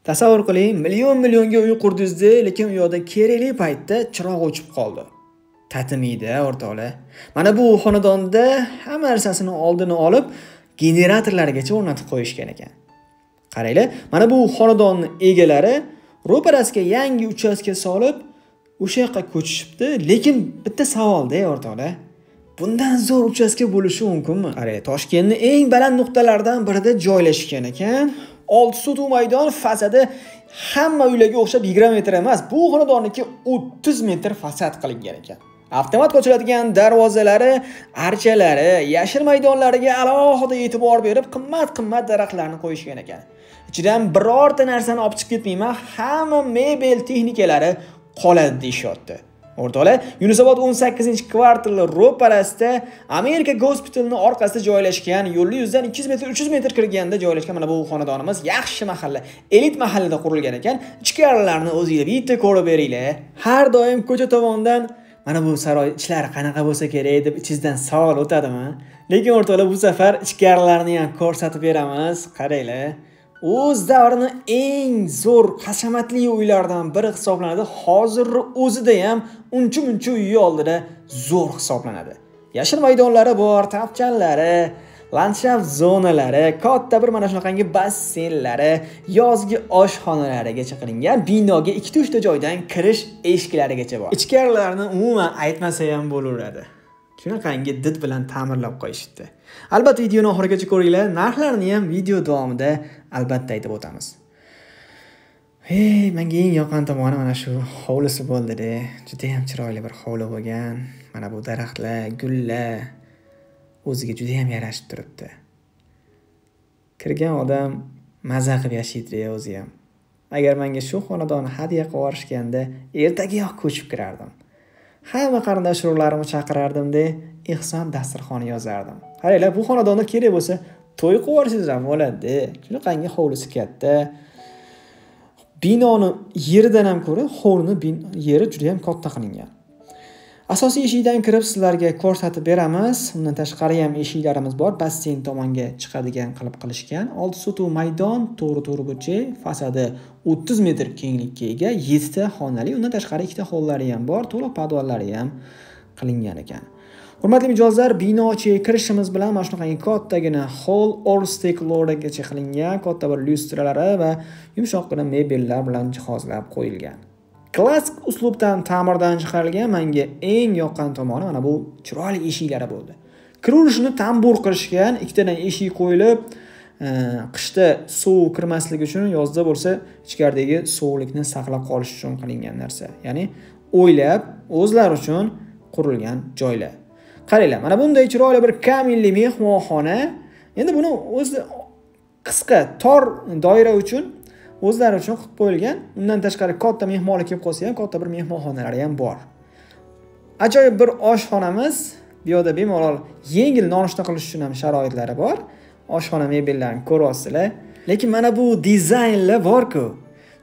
Tasavvur qiling, million millionga uy qurdingiz-da, lekin u yoqda kerakli paytda chiroq o'chib qoldi. Tatimaydi, o'rtoqlar. Mana bu xonadonda hamma narsasini oldini olib, generatorlargacha o'rnatib qo'yishgan ekan. Qaranglar, mana bu xonadonning egalari ro'parasiga yangi uchastka solib, o'sha yoqqa ko'chishibdi, lekin bitta savolda, o'rtoqlar. Bundan zo'r uchastka bo'lishi mumkinmi? Qarang, Toshkentning eng baland nuqtalaridan birida joylashgan ekan. 6 sotuv maydon, fasadi hamma uylarga o'xshab 20 metr emas, bu xonadonniki 30 metr fasad qilingan ekan. Avtomat ochiladigan darvozalari, archalari, yashil maydonlariga alohida e'tibor berib, qimmat-qimmat daraxtlarni qo'yishgan ekan. Ichidan birorta narsani olib chiqib ketmayman, hamma mebel texnikalari qoladi deyishyapti. O'rtoqlar, Yunusobod 18-kvartal ro'parasida Amerika gospitalning orqasida joylashgan, yo'lli yuzdan 200 metr, 300 metr kirganda joylashgan mana bu xonadonimiz yaxshi mahalla, elit mahallada qurilgan ekan. Ichkarilarni o'zingizlar bitta ko'rib beringlar. Har doim ko'cha tomondan mana bu saroy ichlari qanaqa bo'lsa kerak deb ichingizdan savol o'tadimi? Lekin o'rtoqlar, bu safar ichkarilarni ham ko'rsatib beramiz. Qaranglar. O'z davrining eng zo'r hashamatli uylaridan biri hisoblanadi. Hozir o'zida ham uncha-muncha uyi oldida zo'r hisoblanadi. Yashil maydonlari bor, tavchanlari, landshaft zonalari, katta bir mana shunaqangi basseynlari, yozgi oshxonalarigacha qilingan. Binoga 2-3 ta joydan kirish eshiklarigacha bor. Ichkarilarni umuman aytmasa ham bo'laveradi. Shunaqangi did bilan ta'mirlab qo'yishibdi. Albatta videoni oxirigacha ko'ringlar, narxlarni ham video davomida albatta aytib o'tamiz. Hey, menga eng yoqqan tomoni mana shu hovlisi bo'ldi-da. Juda ham chiroyli bir hovli bo'lgan. Mana bu daraxtlar, gullar o'ziga juda ham yarashib turibdi. Kirgan odam maza qilib yashaydi o'zi ham. Agar menga shu xonadonni hadya qilib yuborishganda, ertagayoq ko'chib kirardim. Hamma qarindosh urug'larimni chaqirardim-da, ehson dasturxoni yozardim. Qaranglar, bu xonadonda kerak bo'lsa to'y qilib yuborsangiz ham bo'ladi. Shunaqangi hovlisi katta. Binoni yeridan ham ko'ra hovlini yeri juda ham katta qilingan. Asosiy eshikdan kirib sizlarga ko'rsatib beramiz. Undan tashqari ham eshiklarimiz bor. Basseyn tomonga chiqadigan qilib qilishgan. 6 sotuv maydon, to'g'ri burchak, fasadi 30 metr kenglikka ega, 7 ta xonali, undan tashqari 2 ta hollari ham bor, to'liq podvallari ham qilingan ekan. Hurmatli mijozlar, bino ichiga kirishimiz bilan mana shunaqangi kattagina hol orsteklorgacha qilingan, katta bir lyustralari va yumshoqqina mebellar bilan jihozlab qo'yilgan. Klassik uslubdan ta'mirdan chiqarilgan. Menga eng yoqqan tomoni mana bu chiroyli eshiklari bo'ldi. Kiruvishini tambur qilishgan, ikkitadan eshik qo'yilib, qishda sovuq kirmasligi uchun, yozda bo'lsa ichkaridagi sovuqlikni saqlab qolish uchun qilingan narsa. Ya'ni o'ylab o'zlari uchun qurilgan joylar. Qaranglar, mana bunday chiroyli bir kamilli mehmonxona. Endi buni o'zi qisqa, tor doira uchun o'zlari uchun qilib qo'yilgan. Undan tashqari katta mehmonlar kelib qolsa ham katta bir mehmonxonalari ham bor. Ajoyib bir oshxonamiz. Bu yerda bemalol yengil nonushta qilish uchun ham sharoitlari bor. Oshxona mebellarini ko'ryapsizlar. Lekin mana bu dizaynlar bor-ku.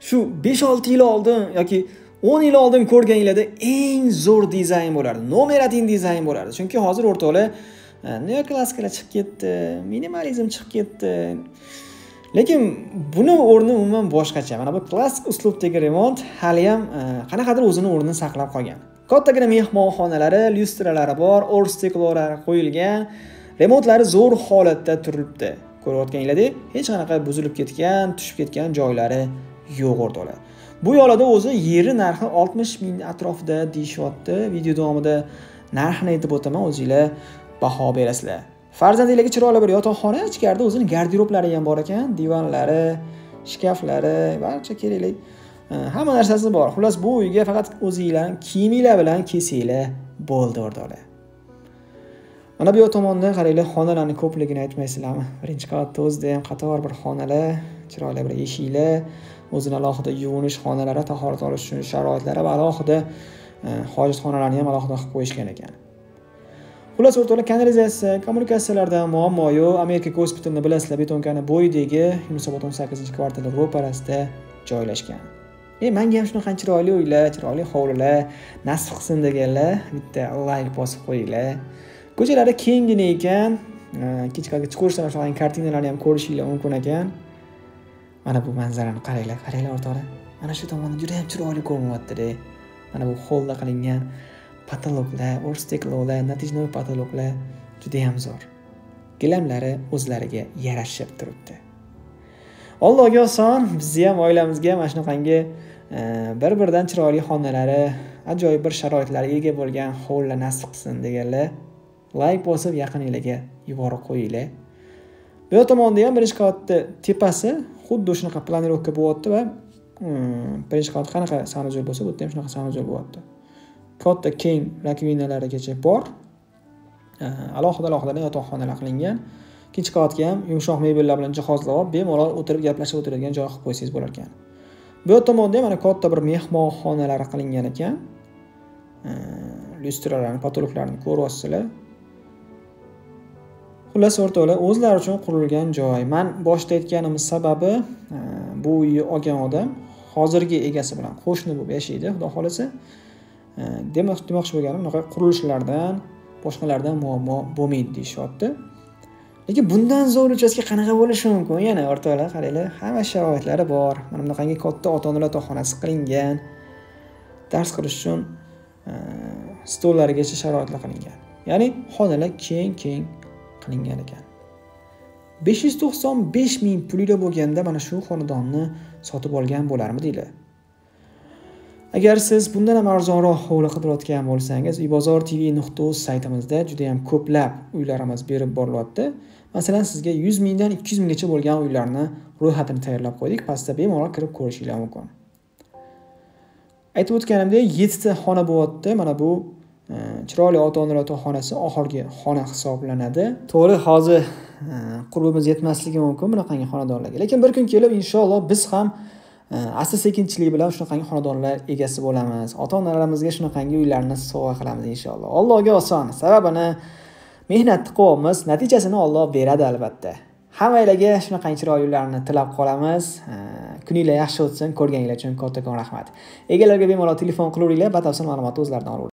Shu 5-6 yil oldin yoki 10 yil oldin ko'rganinglarda eng zo'r dizayn bo'lardi. Nomer 1 dizayn bo'lardi. Chunki hozir o'rtoqlar neoklassikalar chiqib ketdi, minimalizm chiqib ketdi. Lekin buni o'rni umuman boshqacha. Mana bu klassik uslubdagi remont hali ham qanaqadir o'zini o'rnini saqlab qolgan. Kattagina mehmonxonalari, lyustralari bor, orsteklorlari qo'yilgan. Remontlari zo'r holatda turibdi. Ko'rayotganinglardek, hech qanaqa buzilib ketgan, tushib ketgan joylari yo'q o'rtoqlar. Bu yo'lda o'zi yeri narxi 60 ming atrofida deyishyapti. Video davomida narxini aytib o'taman, o'zingizlar baho berasizlar. Farzandlarga chiroyli bir yotoqxona, ichkarida o'zining garderoblari ham bor ekan, divanlari, shkaflari, barcha kerakli hamma narsasi bor. Xullas, bu uyga faqat o'zingizlarning kiyiminglar bilan kelsanglar bo'ldi o'rtoqlar. Mana bu yoq tomonda qaranglar, xonalarning ko'pligini aytmaysizlarmi? Birinchi qavatda o'zida ham qator bir xonalar, chiroyli bir eshiklar, o'zini alohida yuvinish xonalari, tahorat olish uchun sharoitlari va alohida hojatxonalarni ham alohida qilib qo'yishgan ekan. Xullas o'rtoqlar, kanalizatsiya, kommunikatsiyalarda muammo yo'q. Amerika gospitalini bilasizlar, betonkani bo'yidagi Yunusobod 18-kvartal ro'parasida joylashgan. Menga ham shunaqa chiroyli uylar, chiroyli hovlilar nasib qilsin deganlar bitta like bosib qo'yinglar. Ko'chalari kenggina ekan. Kechqurun chiqishda shunaqa kartinalarni ham ko'rishinglar mumkin ekan. Mana bu manzarani qaranglar, qaranglar o'rtoqlar. Mana shu tomondan juda ham chiroyli ko'rinyapti-da. Mana bu holda qilingan potoloklar, orstekllar, natijnoy potoloklar juda ham zo'r. Gilamlari o'zlariga yarashib turibdi. Allohga oson, bizni ham oilamizga mana shunaqangi bir-biridan chiroyli xonalari, ajoyib bir sharoitlarga ega bo'lgan hovlilar nasib qilsin deganlar like bosib yaqininglarga yuborib qo'yinglar. Bu yoq tomonda ham birinchi qavatda tepasi xuddi shunaqa planirovka bo'lyapti va birinchi qavat qanaqa sanuzel bo'lsa, bu yerda ham shunaqa sanuzel bo'lyapti. Katta keng rakovinalargacha bor. Alohida-alohida yotoqxonalar qilingan. Ikkinchi qavatga ham yumshoq mebellar bilan jihozlab, bemalol o'tirib gaplashib o'tiradigan joy qilib qo'ysangiz bo'lar ekan. Bu yoq tomonda ham mana katta bir mehmonxonalar qilingan ekan. Lyustralarni, potoloklarni ko'ryapsizlar. Xullas o'rtoqlar, o'zlari uchun qurilgan joy. Men boshda aytganimiz sababi bu uyni olgan odam hozirgi egasi bilan qo'shni bo'lib yashaydi, xudo xolasa. Demoqchi bo'lganim, bunaqa qurilishlardan, boshqalardan muammo bo'lmaydi deyishyapti. Lekin bundan zo'r uchastka qanaqa bo'lishi mumkin? Yana o'rtoqlar, qaranglar, hamma sharoitlari bor. Mana bunaqangi katta ota-onalar yotoqxonasi qilingan. Dars qilish uchun stollargacha sharoitlar qilingan. Ya'ni xonalar keng-keng qilingan ekan. 595 ming pulida bo'lganda mana shu xonadonni sotib olgan bo'larmidinglar? Agar siz bundan ham arzonroq hovli qidirayotgan bo'lsangiz, uybozortv.uz saytimizda juda ham ko'plab uylarimiz berib borilyapti. Masalan, sizga 100 mingdan 200 minggacha bo'lgan uylarni ro'yxatini tayyorlab qo'ydik. Pastda bemalol kirib ko'rishingiz mumkin. Aytib o'tganimdek, 7 ta xona bo'lyapti. Mana bu chiroyli ota-onalar yotoqxonasi oxirgi xona hisoblanadi. To'g'ri, hozir qurbimiz yetmasligi mumkin bunaqangi xonadonlarga. Lekin bir kun kelib inshaalloh biz ham asta-sekinchilik bilan shunaqangi xonadonlar egasi bo'lamiz. Ota-onalarimizga shunaqangi uylarni sovg'a qilamiz inshaalloh. Allohga oson. Sababini mehnatni qilyapmiz, natijasini Alloh beradi albatta. Hammanglarga shunaqangi chiroyli uylarni tilab qolamiz. Kuninglar yaxshi o'tsin, ko'rganinglar uchun kattakon rahmat. Egalarga bemalol telefon qilaveringlar, batafsil ma'lumotni o'zlaridan olaveringlar.